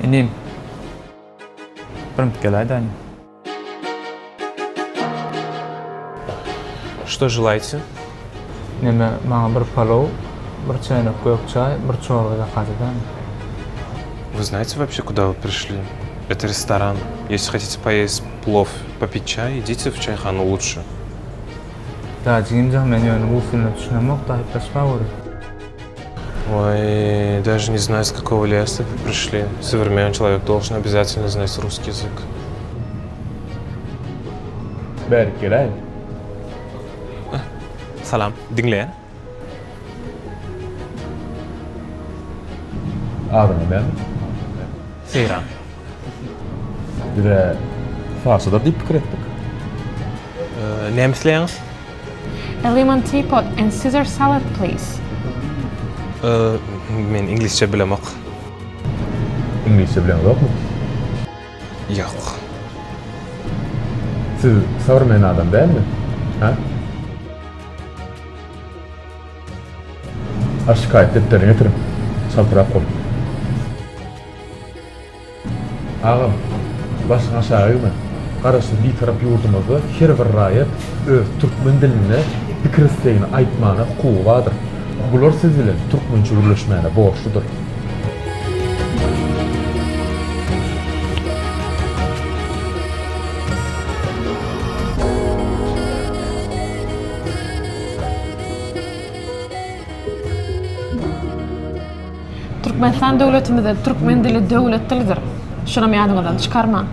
Inim. Bir minut geläýdä inim. Что желаете? Neme, maňa bir palow, bir çäýnek gök çaý, bir çorba zakaz edäýiň. Вы знаете вообще, куда вы пришли? Это ресторан. Если хотите поесть плов, попить чай, идите в чайхану лучше. Da jigimjan men ýöne rus diline düşünemok da aýyplaşma göri. Ой, даже не знаю, с какого леса вы пришли. Современный человек должен обязательно знать русский язык. Bärik geläý. Salam, diňleýän. Adyňyz näme? Seýran. Biz-ä Saşadyr diýip pikir etdik. Näme isleýäňiz? A lemon teapot and Caesar salad, please. Men iňlisçe bilemok. Iňlisçe bileňizokmy? Ýok. Siz sowremenny adam dälmi? Hä? A şikaýat depderini getiriň. Çaltrak boluň. Agam, başyňy aşak egme. Garaşsyz Bitarap ýurdumyzda her bir raýat öz türkmen dilinde pikir-islegini aýtmana hukugy bardyr. Bular siz bilen türkmençe gürleşmäne borçludyr. Türkmenistan döwletimizde türkmen dili döwlet dilidir. Şunam ýadyňyzdan çykarmaň.